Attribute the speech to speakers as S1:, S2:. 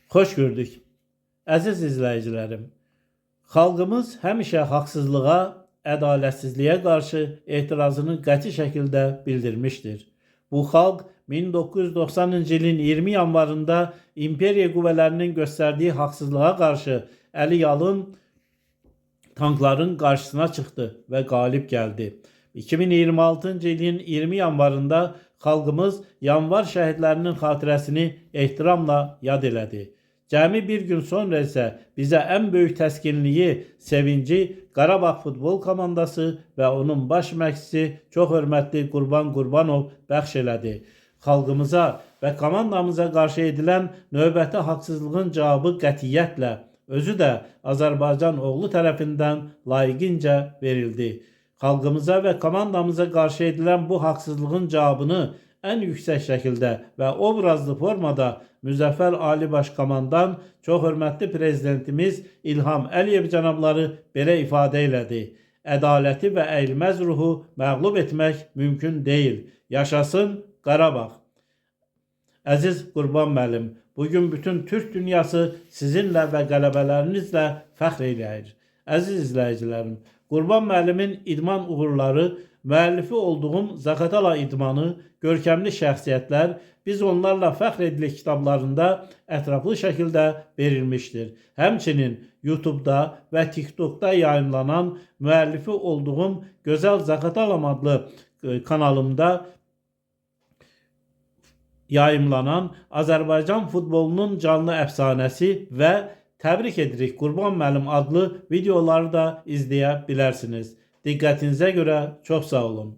S1: Xoş gördük. Əziz izləyicilərim, xalqımız həmişə haqsızlığa, ədalətsizliyə qarşı etirazını qəti şəkildə bildirmişdir. Bu xalq 1990-cı ilin 20 yanvarında imperiya qüvvələrinin göstərdiyi haqsızlığa qarşı əli yalın tankların qarşısına çıxdı və qalib gəldi. 2026-cı ilin 20 yanvarında xalqımız yanvar şəhidlərinin xatirəsini ehtiramla yad elədi. Cəmi bir gün sonra isə bizə ən böyük təskinliyi, sevinci Qarabağ futbol komandası və onun baş məşqçisi çox hörmətli Qurban Qurbanov bəxş elədi. Xalqımıza və komandamıza qarşı edilən növbəti haqsızlığın cavabı qətiyyətlə, özü də Azərbaycan oğlu tərəfindən layiqincə verildi. Xalqımıza və komandamıza qarşı edilən bu haqsızlığın cavabını ən yüksək şəkildə və obrazlı formada Müzəffər Ali Baş Komandan çox hörmətli prezidentimiz İlham Əliyev cənabları belə ifadə elədi. Ədaləti və əyilməz ruhu məğlub etmək mümkün deyil. Yaşasın Qarabağ. Əziz Qurban müəllim, bugün bütün Türk dünyası sizinlə və qələbələrinizlə fəxr eləyir. Əziz izləyicilərim, Qurban müəllimin idman uğurları, müəllifi olduğum Zaqatala idmanı, görkəmli şəxsiyyətlər, biz onlarla fəxr edirik kitablarında ətraflı şəkildə verilmişdir. Həmçinin YouTube-da və TikTok-da yayımlanan müəllifi olduğum Gözəl Zaqatalam adlı kanalımda yayımlanan Azərbaycan futbolunun canlı əfsanəsi və Təbrik edirik Qurban müəllim adlı videoları da izləyə bilərsiniz. Diqqətinizə görə çox sağ olun.